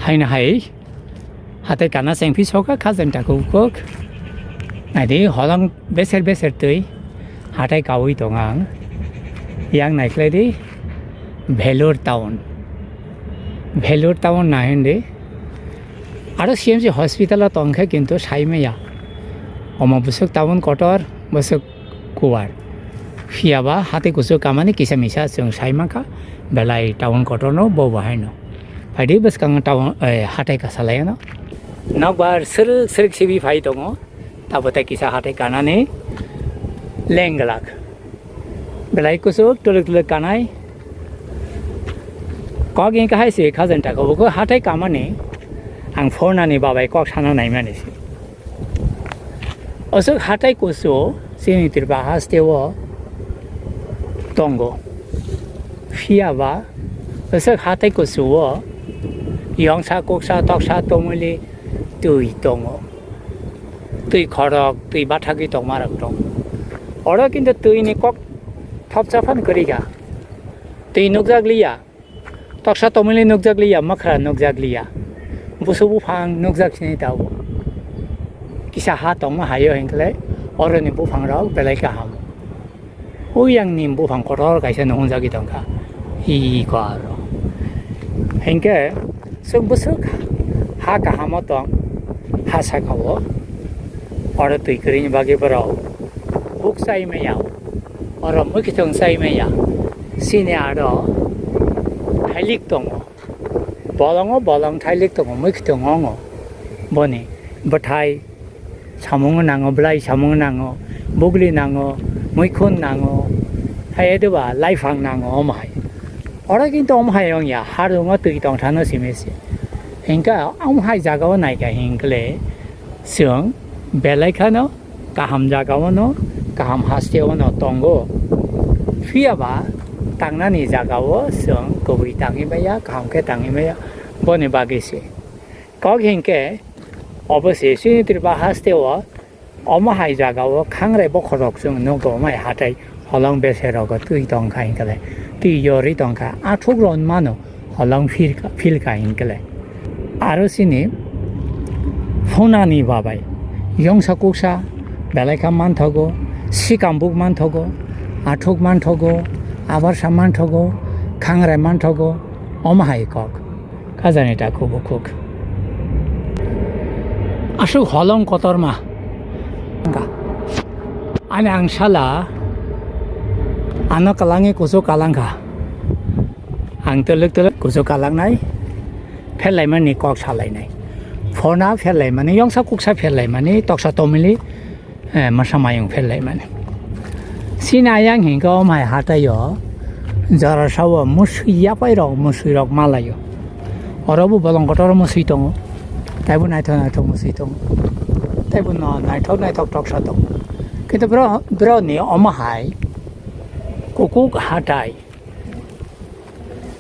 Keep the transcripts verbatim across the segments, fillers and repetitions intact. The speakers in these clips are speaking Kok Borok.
Haino hai hatai kana chengphi soka khajani takhuk kuk. Naidi holong beser beser twi hatai kaui tong ang. Yang naikhlai di Vellore town. Vellore town nahin di. Aro C M C hospital o tongkhe kintu saimaya. Omo bwswk town kotor, bwswk kuwar. Phiya ba hatai kuchuk kamani kisa misa chwng sai mankha, belai town kotorno bo bo haino. Phaidi bwskango town, eh, hatai kasalai ano. Nokbar srwk srwk sibi phai tongo, tabo tei kisa hatai kanani leng glak. Belai kuchuk twlwk twlwk kanai. Kok wngkha hai se khajani takhuk kuk hatai kamani ang phonani babai kok sana naimani se. Aswk hatai kusu chini Tripura haste o tongo. Phiya ba aswk hatai kusu o yongsa kuksa toksa tomoli twi tongo. Twi khorok, twi bathagwi tongma rok tongo. Oro kintu twi ni kok thopsa phan kwrwi kha. Twi nukjak liya. Toksa tomili nukjak liya, mwkhra nukjak liya. Busu buphang nukjak sini tao. Kisa ha tongma hayo hinkle oroni buphang rok belai kaham. Uyang ni buphang kotor kaisa nungjagwi tongkha. Hi ko aro. Hinkhe swk bwswk ha kahamo tong, ha sakao. Oro twi kwrwini bagwi borok buk chai maya. Oro mwkhwtwng chai maya. Sini aro thailik tongo. Bolongo bolong thailik tongo, mwkhwtwng ongo. Boni bwthai samung nango, bwlai samung nango, bugli nango, muikhun nango, hai edoba laiphang nango omo hai. Oro kintu omo hai wngya, harungo twi tongthano simi se. Hinkhe omo hai jagao naikha hinkle chwng belai khano kaham jagao no, kaham haste o no tongo. Phiya ba tangnani jagao chwng kubui tangwi maya, kaham khe tangwi maya, boni bagwi se. Kok hinkhe obo se chini Tripura haste o omo hai jagao khangrai bokhorok chwng nugo, omo hai hatai holong beser rogo twi tongkha hinkhe le, twi yorwi tongkha, athuk ron mano holong phil ka, phil ka hinkhe le. Aro chini phunani babai yongsa kuksa belai kha manthogo, sikambuk manthogo, athuk manthogo, abarsa manthogo, khangrai manthogo, omo hai kok. Khajani takhuk bukhuk. Aswk holong kotorma. Ani ang sala ano kalangwi kuchuk kalangkha. Ang twlwk twlwk kuchuk kalangnai. Pherlaimani kok salainai. Phona pherlaimani, yongsa kuksa pherlaimani, toksa tomili eh, masa mayung pherlaimani. Sini ayang hinkhe omo hai hataio jora sao musui yapai rok, musui rok malaio. Oro bo bolong kotor musui tongo. Taibo naithok naithok musui tongo. Taibo no naithok naithok toksa tongo. Kintu bro, bro ni omo hai kukuk hatai.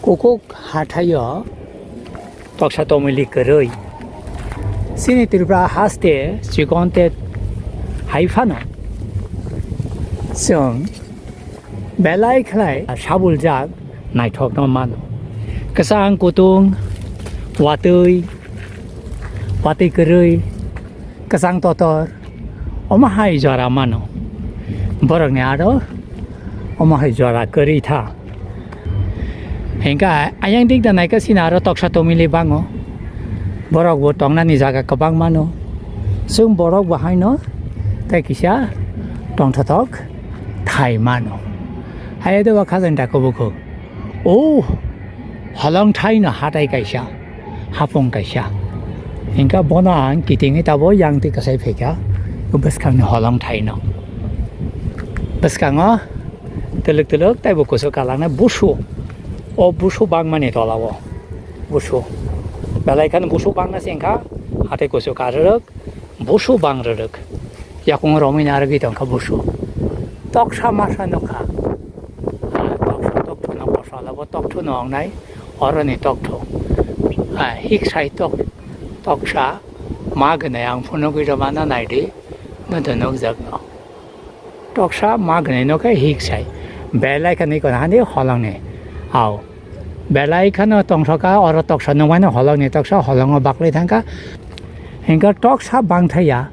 Kukuk hathaio toksa tomili kwrwi. Chini Tripura haste chikon te hai phano chwng belai khlai sabuljak naithokno mano. Kwchang kutung, watwi, watwi kwrwi, kwchang totor, omo hai jora mano. Borokni aro omo hai jora kwrwi tha. Hinkhe ayang dik da naikha sini aro toksa tomili bango. Borok bo tongnani jaga kwbang mano. Chwng borok bo haino tei kisa tongthothok thai mano. Hai de ba khajani takhuk bukhuk. O holong thaino hatai kaisa. Hapung kaisa. Hinkhe bono ang kitingwi tabo yang twi kwsai phaikha, bwskangni holong thaino. Bwskango twlwk twlwk taibo kuchuk kalangnai busu. O busu bangmani tolao busu. Belai kheno busu bangna se wngkha, hatai kuchuk karwrwk, busu bang rwrwk. Yakung romwi narwgwi tongkha busu. Toksa masa nukha. Ah, toksa tokthwno bosala bo tokthwno wngnai, oroni tokthu. Ah, hiksai tok, toksa ma gwnai ang phunugwi rwmana naidi, nodo nukjakno. Toksa ma gwnai no khe hiksai. Belai khe nui kono hani holongni. Au. Belai kheno tongthokha, oro toksa nukmano holongni toksa, holongo baklai thangkha. Hinkhe toksa bangthaya,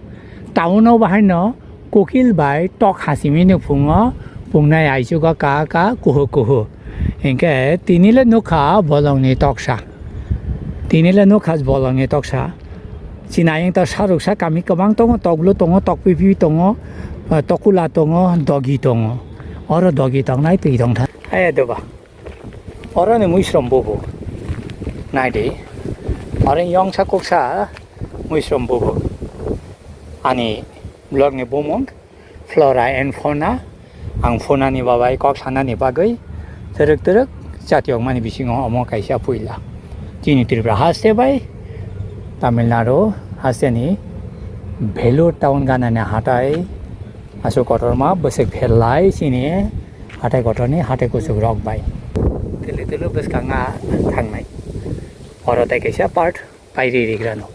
town-o bahaino kokil bai tok hasimwi nukhungo, pungnai aichugo ka ka kuhu kuhu. Hinkhe tinile nukha bolongni toksa. Tinile nukha bolongni toksa. Chini ayang ta saruksa kami kwbang tongo, tokblu tongo, tokpipi tongo, tokula tongo, dogi tongo. Oro dogi tongnai twi tongtha. Aya doba. Oro ni muisrom bubu. Naidi. Oro yongsa kuksa muisrom bubu. Ani vlog ni bumung Flora and Fauna. Ang Fauna ni babai kok sanani bagwi twrwk twrwk chatiyokmani bisingo omo kaisa puila. Chini Tripura haste bai Tamil Nadu haste ni Vellore town ganani hatai aswk kotorma bwswk pherlai chini hatai kotorni hatai kuchuk rok bai. Tili tili bwskang a thangnai. Oro tai kaisa part pairi rigrano.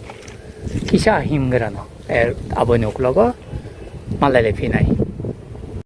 Kisa himgrano. Er aboni uklogo malai le phinai.